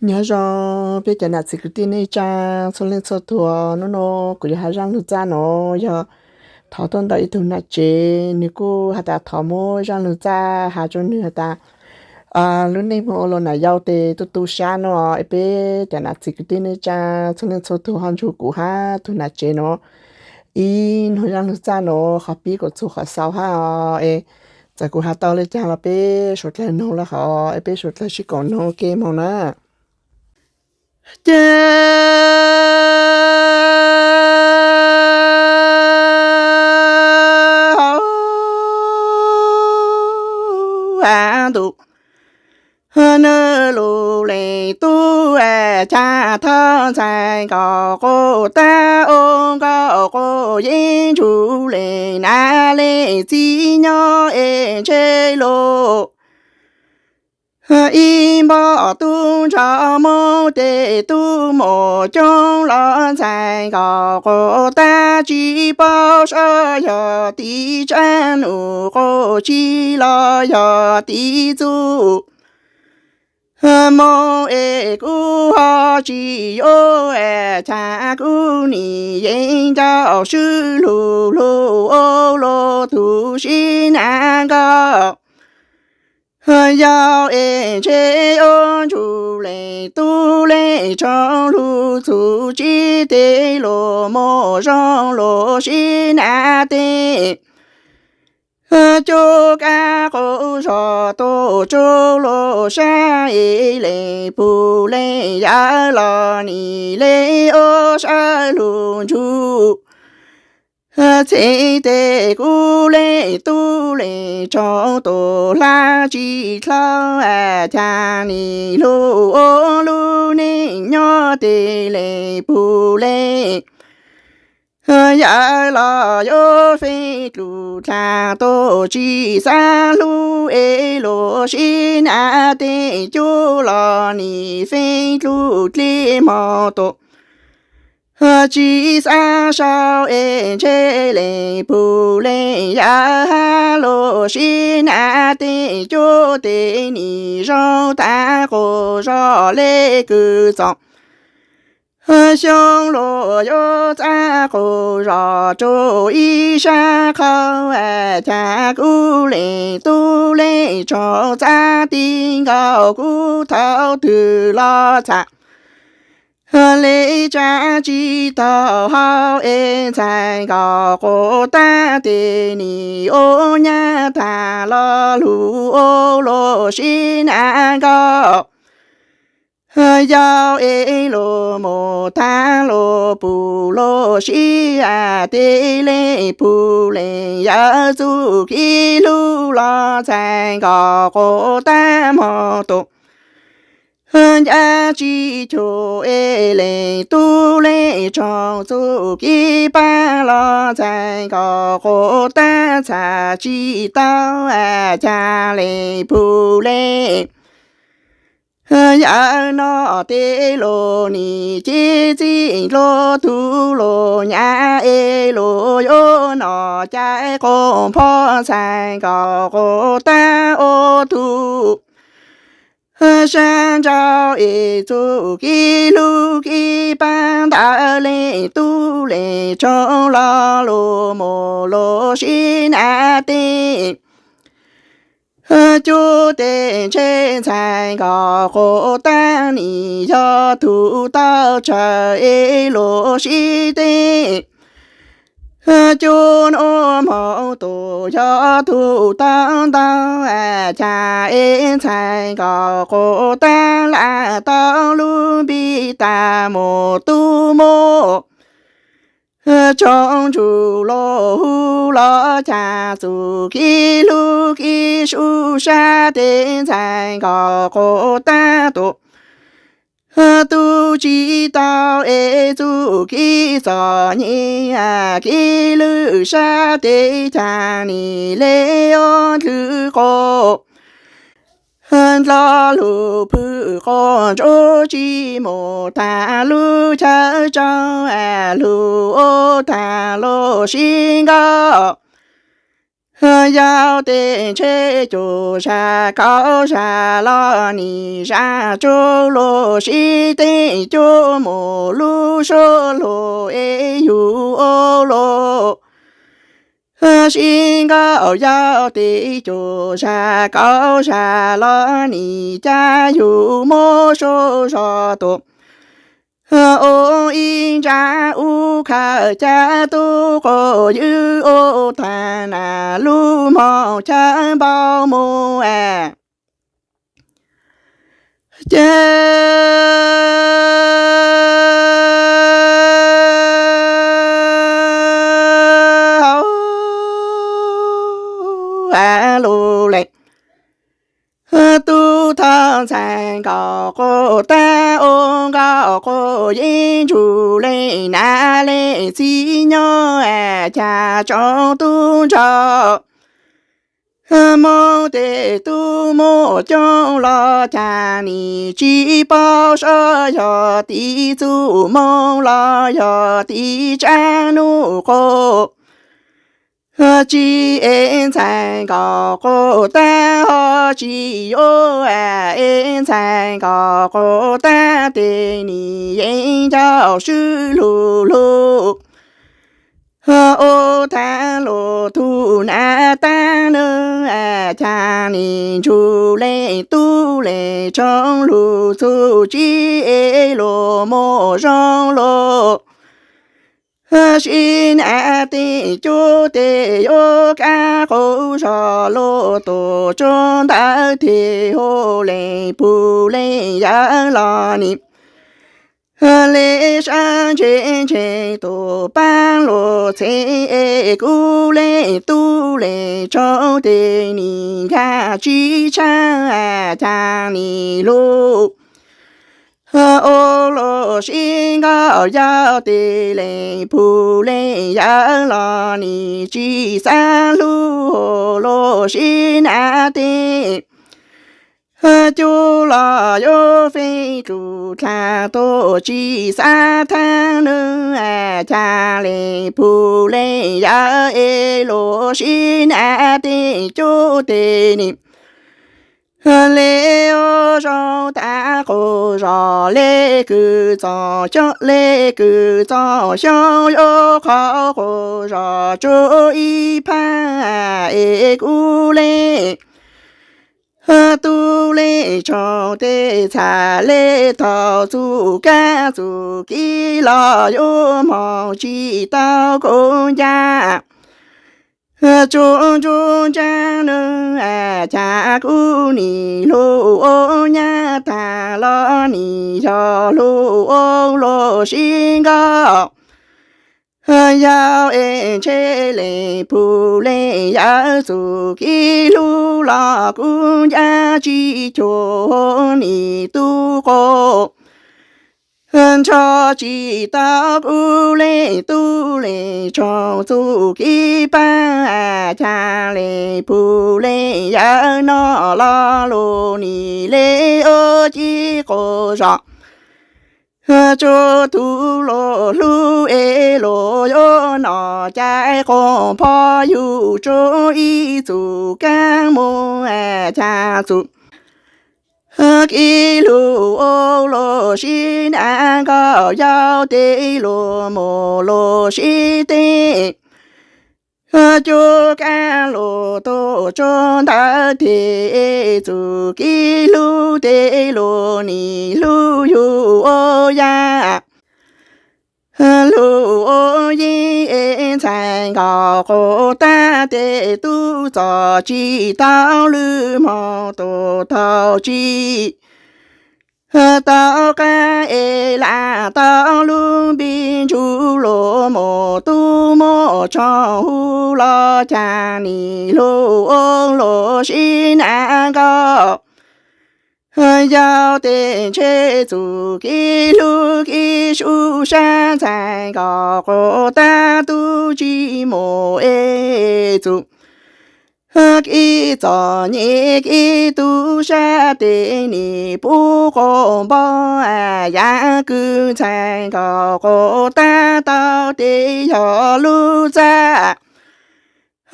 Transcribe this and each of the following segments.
Nyob zoo peb cov nam txiv kwv tij neej tsa txhua leej txhua tus, hnub no kuv yuav hais zaj lug txaj no yog thov tuaj ntawm ib tug nam tsev, nws kuj has tas thov muab zaj lug txaj has rua nws has tas lub neej moog ua luas nam yau tes tu tu sab no es peb cov nam txiv kwv tij neej tsa txhua leej txhua tus ho nrug kuv hab tug nam tsev no ib nug zaj lug txaj no qhov pib kuas txug qhov xaus hab os. Es txawm kuv has tau le caag los peb suav dlawg noog le hov es peb suav dlawg sib koom noog ua ke moog na. Ces ntuj, nwg lug le tub ca thab ntxhais nkaus quas tag, ua nkaus quas yeeb ntsug le nam le txiv nyob es ntshe lug ib npoj tub nrog Moob tes tub muaj coob los ntxhais nkaus quas tag, tsi paub sab yog tim tsaab num quas tsi los yog tim txuj moo es kuv ho tsi yuav ca kub nim yeej ncauj swb lug lug ua luag tug sib nam nkauj. Yog es ntshe yuav ntsug le tub le tsoom lug txug tsi tes luag muaj zoo luag sib nam tes, cuab kab quas zog tuaj tsuj luag sab es le pug le yawm los nim le ua sab lug ntsug. Txhais tes kuv le tub le tsoom tus hlab tsi dlhau, ca nim lug ua lub neej nyob tes le pug le yawm los yuav feeb dlug dlaag tuaj tsi xaav hlub es luag sib nam tes, cuab los nim feeb dlug dlig moog tuaj tsi xaav sau es ntshe le pug le yawm hab luag sib nam tes, cuab tes nim zoo tag quas zog le kws txoom. Xyoo luag yuav txab quas zog rua ib sab qhau, ca kub le tub le tsoom txab ti nkaus kub thaum twg los txham le tsa tsi tau hau es ntxhais nkaus quas tag tes nim ua nyab tag los lug ua luag sib nam nkauj. Yog es luag mus tag luag pug luag sib nam tes le pug le yawm txuj kev hlub los ntxhais nkaus quas tag moog tuaj ncaj tsi cuag es le tub le tsoom txuj kev paab los ntxhais nkaus quas tag txham tsi tau ca le pug le yawm noj tes luag nim cev txij luag tug luag nyab es luag yuav noj cai quas phob ntxhais nkaus quas tag ua tug sab nrau es txuj kev hlub kev paab ntawm le tub le tsoom los luag mus luag sib nam tes. Cuab tes ntshe ntxhais nkaus quas tag nim yog tug tau tsawg es luag sib teg. Cuab nuav moog tug yog tug tau ntau, ca es ntxhais nkaus quas tag lam tau lub npib tag mus tub muaj tsoom ntsug luag hu los ca txuj kev hlub kev sub sab tes ntxhais nkaus quas tag tuaj tub tsi tau es txuj kev txom nyem kev lwj sab tes ca nim le ob ntxhwv quas nrog lug pw quas ntsuab tsi mus tag lub chaw tsaug, lug ua tag luag sib nkauj. Yog tej ntshe cuag zaj kaub zaj los nim zaj tsuj lug sib teb cuag mus lub suab lug es yug ua luaj sib nkaum. Yog tej cuag zaj kaub zaj los nim cab yug muab suab zog tuaj ua ib ntsab ub khawm cab tub quas ywg ua tag nas lub moog chaw npau mus. Ces hauv lug le tub thawj ntxhais nkaus quas tag ua nkaus quas yeeb ntsug le nam le txiv nyob ca tsoom tub ntsuag. Moog tej tub muaj coob los ca nim tsis paub sab, yog tiv txuj moog los yog tiv tsab nub quas tsis ev ntxhais nkaus quas tag ho tsis yuav ev ntxhais nkaus quas tag tes nim yeej ncauj swb lug lug ua thav lug tug nam tag nub ca nim ntsug le tub le tsoom lug txuj tsis ev luag muaj zoo luaj sib nam tej cub tes yuav kab quas zog luaj tuaj tsuag ntawd tes hu le pug le yawm los nim le sab ntseg ntseg tuaj paab luag txhev es kuv le tub le tsoom tes nim nkag tsis tshaj ca nim lug ua luaj sib nkaum. Yog tej le pug le yawm los nim tsis xav hlub luaj sib nam tej cub los yuav feeb rus dlaag tuaj tsis xav thaab nub ca le pug le yawm es luaj sib nam tej cub tes nim le ua zoo tag quas zog le kws txog xyoo le kws txog xyoo yuav qhov quas zog tsuag ib phaab es kuv le tub le tsoom tej txhaj le thaum txuj kab txuj kiv los yuav moog tsis tau kuv ncaj tsuag ntsuag ntsaab nub ca kuv nim lug ua nyab tag los nim yog lug ua luaj sib nkaum. Yog es ntshe le pug le yawm txuj kiv hlub los kuv ncaj tsis cuag nim tub quas ntsho tsis tau kuv le tub le tsoom txuj kiv paab ca le pug le yawm noj los lug nim le ua ci quas zog tsuag tug luag hlub es luag yuav noj cai quas phov yug tsuag ib txuj kaab mus ca txuj kiv lug ua luaj sib nam nkaum. Yog tej luag mus luaj sib teb cub kab luag tuaj tsuag ntawd tes txuj kiv hlub tej luag nim hlub yug ua yam lug ua yeeb es ntxhais nkaus quas tag tej tub txom tsis tau lwm moog tuaj thaum tsis tau qab es lam tau lub npe ntsuj luag mus tub muaj tsoom hu los ca nim lug ua luaj sib nam nkaus. Yog tej ntshe txuj kiv hlub kiv sub sab ntxhais nkaus quas tag tub tsis mus es txuj kiv txom nyem kiv tub sab tes nim pub quas npog yam kws ntxhais nkaus quas tag tau tes yog lub txaj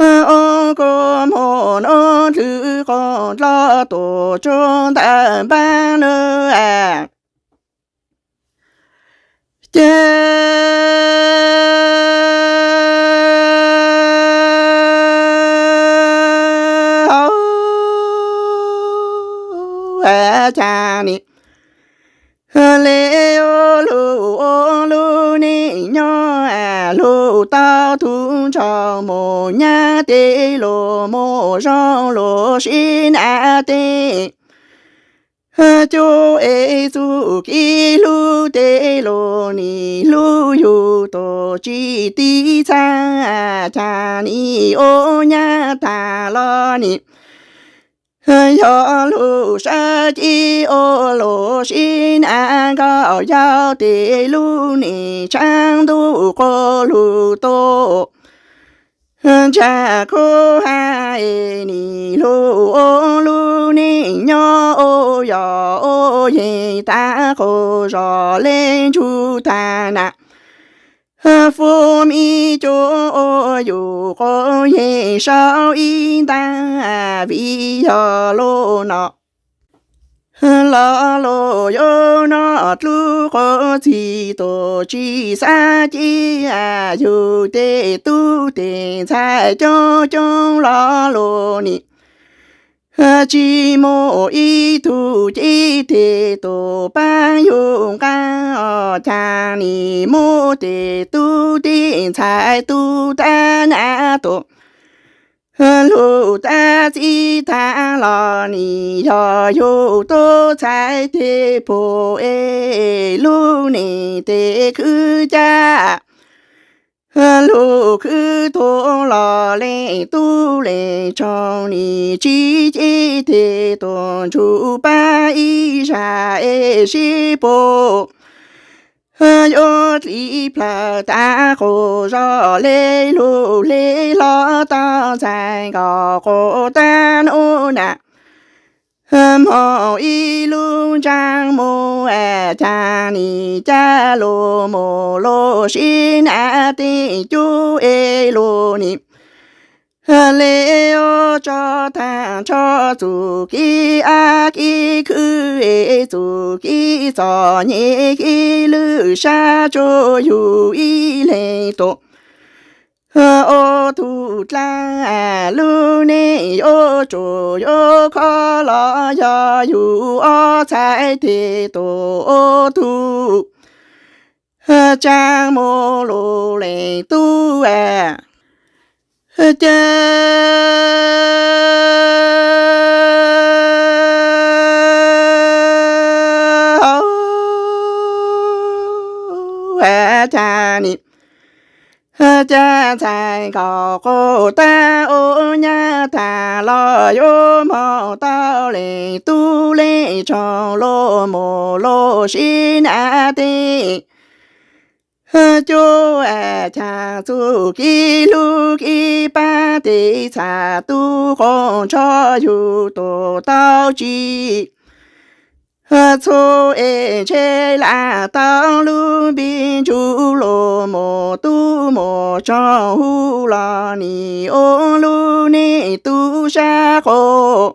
Ua kua muag nub hlwb qos dloj tuam tsuag ntawm npab lawm. Ces hauv cas nim le ua lug ua lub neej nyob lug tau tug ntsoj mus nyab tej lug mus zoo lug sib nam tej. Cuab ev txuj kev hlub tej lug nim hlub yug tuam tsis tiv txhab, cas nim ua nyab tag los nim yog lug sab cev ua lug sib nam nkauj yau tej lub neej tshav ntuj quas lug tuaj. Ntsaj kub ha es nim lug ua lub neej nyob ua yog ua yeeg tag quas zos le ntsuj tag nam. Fub mi cuab ua yus quas yeeg sau ib ntab, vim yog lub no los lug yuav noj dlub quas txig tuam tsis xav cev yug tej tub tej ntxhais coob coob los lug nim tsis muaj ib tug cev tej tuam pab yug nqaj, cas nim muab tej tub tej ntxhais tu tab nam tuam lug tab txib tag los nim yog yug tub ntxhais tej pug es lub neej tej khwv caj lug khwv tuag los leej tub leej tsaug nim tsis cev tej tuam ntsuj pab ib zag es sib puag. Yuav dlib plawg tag quas zos le lug le hlob tau ntxhais nkaus quas tag nub nam. Moog ib lub ntsaab muag, cas nim caj lug mus lug sib nam tej cuab ev lug nim le ua tso tag nrho txuj kev ab kev khwv es txuj kev txom nyem kev lwj sab tsuas yug ib leeg tuam ua tug dlaab. Lub neej yuav tsuas yuav khov los yog yug ob txhais tej tuam ua tug tsaab muag lug leej tub ces hauv cas nim caj ntxhais nkaus quas tag ua nyab tag los yuav moog tau leej tub leej tsaug lug mus lug sib nam tej cuab cag txuj kev hlub kev pab tej txhais tub quas nrho yug tuam tau tsis txhua es ntshe lam tau lub npe ntsuj lug mus tub mus tsaug huv los nim ua lub neej tub sab quas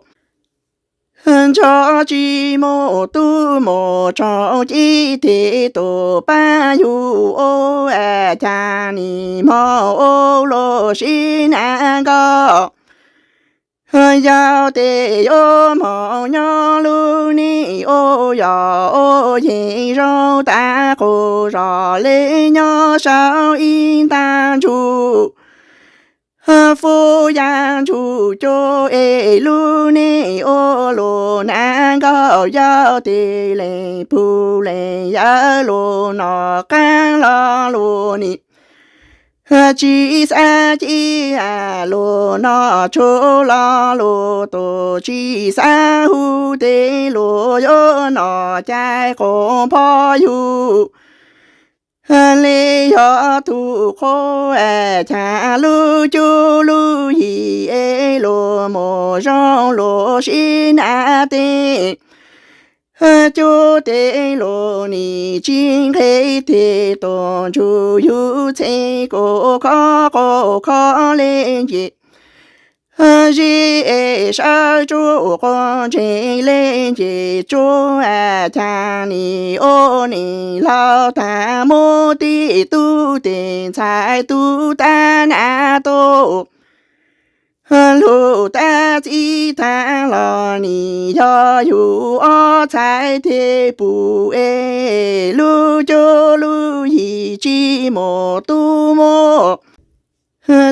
nrho tsis muaj tub muaj tsaug cev tej tuam pab yug ua cas nim moog ua lug sib nam nkauj yau tej yuav moog nyob lub neej ua yog ua yeeg zoo tag quas zos le nyob sau ib ntaag ntsuj fub yaam ntsuj cuab es lub neej ua lug nam nkauj yau tej leej pug leej yawm lug noj qaab los lug nim tsis xav cev lug noj tsuag los lug tuam tsis xav huv tej lug yuav noj cai quas phob yug le yog tug qhuav cag lub cuab lub yig es lug mus zoo lug sib nam tej cuab tej lug nim tsis nqeg tej tuam ntsuj yug txheej kuas khob quas khob le nce Zib es sawv tsuj quas ntseeg le nce tsuj, cas nim ua nim laug tag muab tij tub tij ntxhais tub tab nam tub lug tab txib tag los nim yog yug ob txhais thiaj pum es lub cuab lub yig tsis mus tub muab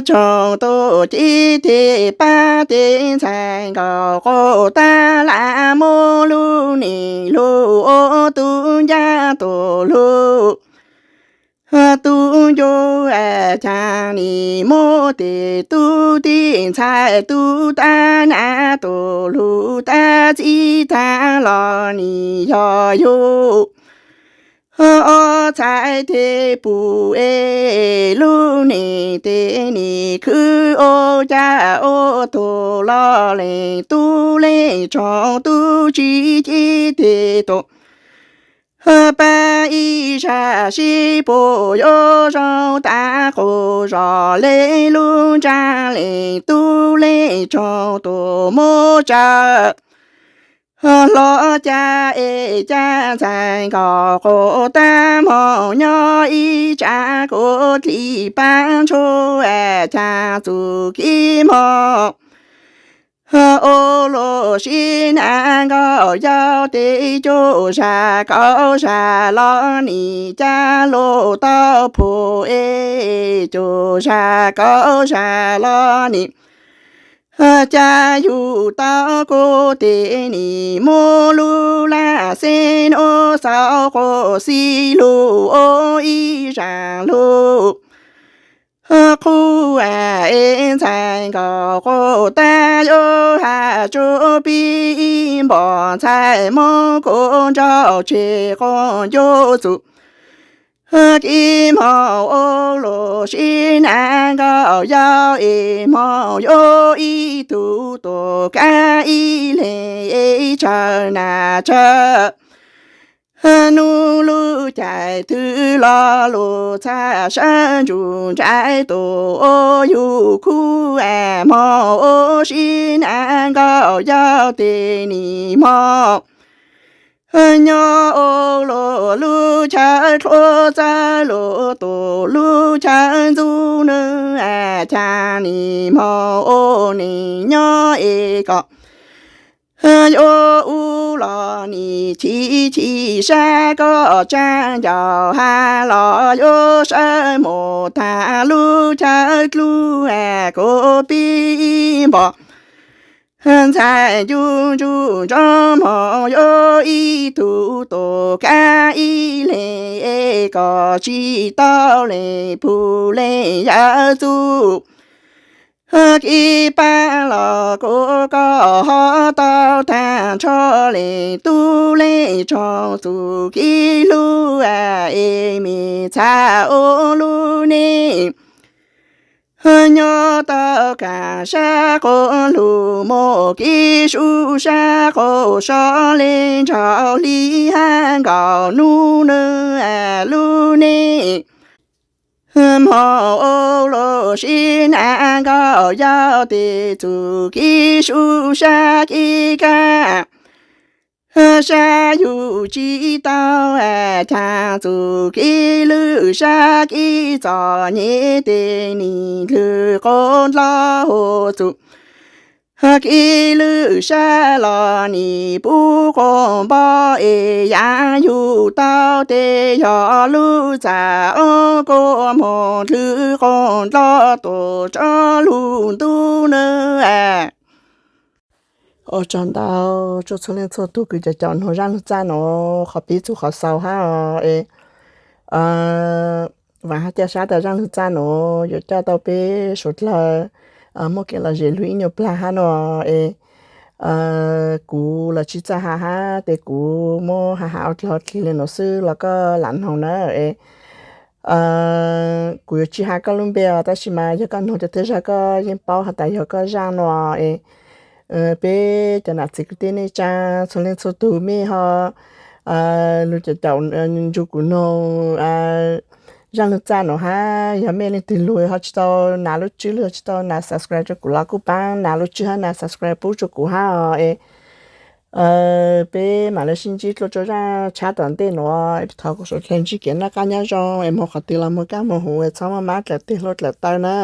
tsoom tuaj cib thiaj pab tej ntxhais nkaus quas tab lam muab lub nim lug ua tub ncaj tus lug tub ncu, cas nim muab tej tub tij ntxhais tub tab nam tus lug tab txib tag los nim yog yug ob txhais thiaj pum es lub nim tej nim khwv ua caj ua tuag los leej tub leej tsoom tub tsis cib tej tus pab ib zag sib puag yuav zoo tas qus zos le lub ntsag leej tub leej tsoom tus muab tsawv hlo cas es cas ntxhais nkaus quas tab moog nyob ib tsav kuv dlig pab ntshua cas txuj kev moog ua luaj sib nag nkaus yog tej cuj zag kauv zag los nim cas luaj tau puag es cuj zag kauv zag los nim cas yug tau kuv tej nim muab lub laj xeb nuav xauv quas xib lug ua ib zag lug qhuav es ntxhais nkaus quas tab yuav has tsuj pib ib npom ntxhais muab kuv nrauj tseg quas ncu txuj kev moog ua luaj sib nag nkaus yog es moog yuav ib tug tuaj kab ib leeg es tsawg nag tsawg nub lub caij twg los luaj txhaj sawv ntsug nraim tuaj ua yug khub moog ua sib nag nkaus yog tej nim moog nyob ua luaj lub chaw dluav txawv luaj tuaj lub chaw ntxub nws cas nim moog ua nim nyob es kom yuav ub los nim chim chim sab koj tsaab ncaus has los yuav sawv mus tag lub chaw dluav kuv pib npom ntxhais ncu ntsuj ntsov moog yuav ib tug tuaj kab ib leeg es kom tsis tau leej pug leej yawm txuj kev pab los kuv koj ho tau tag nrho leej tub leej tsoom txuj kev hlub es me txhaj ua lub neej nyob tau kaam sab quas lug muaj kev sub sab quas so le nraug hli hab nkaus nub nws lub neej moog ua luaj sib nag nkaus yog tej txuj kev sub sab kev kaaj sab yug tsis tau caag txuj kev lwj sab kev txom nyem tej nim dlhwg quas nloj huv txuj kev lwj sab los nim pub quas npo es yav yug tau tej yog lub txaj ob kuas moog dlhwg quas nloj tuaj tso lug ntuj nws. Ua tsaug ntau rua txhua leej txhua tug kws caum caum noog zaaj lug txaj nuav qhov pib txug qhov xaus hab es vaam hab ca sab tas zaaj lug txaj nuav yuav coj tau peb suav dlawg muaj kev lom zem lug ib nyuas plag hab nuav es kuv los tsi txawj has hab tes kuv muab has has ua dlog dlig le nuav xwb los koj lam noog na es kuv yuav tsi has koj lub npe os, tab sis mas yog koj noog cov teb zag koj yeej paub has tas yog koj zaaj nuav es peb cov nam txiv kwv tij neej tsaa txhua leej txhua tug mej ho lug caum caum nrug kuv noog zaj lug txaj nuav hab, yog mej leej twg lug ho tsis tau nav lub tswb los tsis tau nav subscribe rua kuv los kuj paab nav lub tswb hab nav subscribe pub rua kuv hab os. Peb mam le sib ntsib dlua rua zaj tshab tom ntej nuav, thov kuv suav dlawg ntsib kev noj qab nyob zoo es moog qhov twg los moog kaj moog huv, txhob muaj mab dlaim teg hlua dlaim taw na.